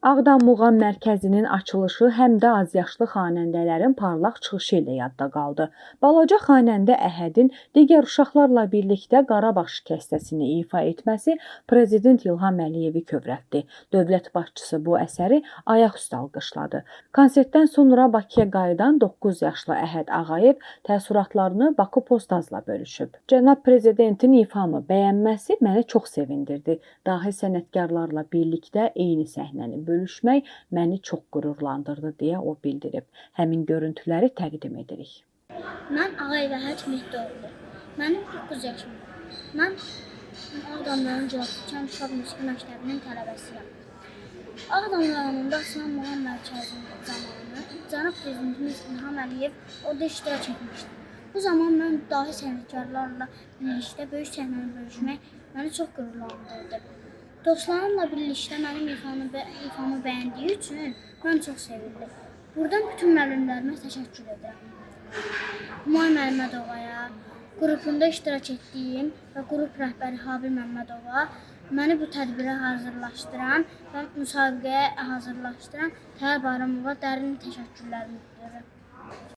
Ağdam Muğam Mərkəzinin açılışı həm də azyaşlı xanəndələrin parlaq çıxışı ilə yadda qaldı. Balaca xanəndə Əhədin digər uşaqlarla birlikdə Qarabağ şikəstəsini ifa etməsi Prezident İlham Əliyevi kövrəltdi. Dövlət başçısı bu əsəri ayaqüstə alqışladı. Konsertdən sonra Bakıya qayıdan 9 yaşlı Əhəd Ağayev təəssüratlarını Bakı Postazla bölüşüb. Cənab Prezidentin ifamı bəyənməsi məni çox sevindirdi. Dahi sənətkarlarla birlikdə eyni səhnəni bölüşmək məni çox qürurlandırdı deyə o bildirib. Həmin görüntüləri təqdim edirik. Mən Ağayev Əhəd Mehdioğlu. Mənim 9 yaşım var. Mən Ağdam rayon Cəlilçən Uşaq Musiqi Məktəbinin tələbəsiyəm. Ağdam rayonunda açılan Muğam Mərkəzinin zamanı cənab Prezidentimiz İlham Əliyev orada iştirak etmişdi. Bu zaman mən dahi sənətkarlarla birlikdə böyük səhnəni bölüşmək məni çox qürurlandırdı. Dostlarımla birlikdə mənim ifamı bəyəndiyi üçün mən çox sevindim. Buradan bütün müəllimlərimə təşəkkür edirəm. Humay Məmmədovaya, qrupunda iştirak etdiyim və qrup rəhbəri Habil Məmmədova, məni bu tədbirə hazırlaşdıran və müsabiqəyə hazırlaşdıran Təhər Bayramova dərin təşəkkürlərimi bildirirəm.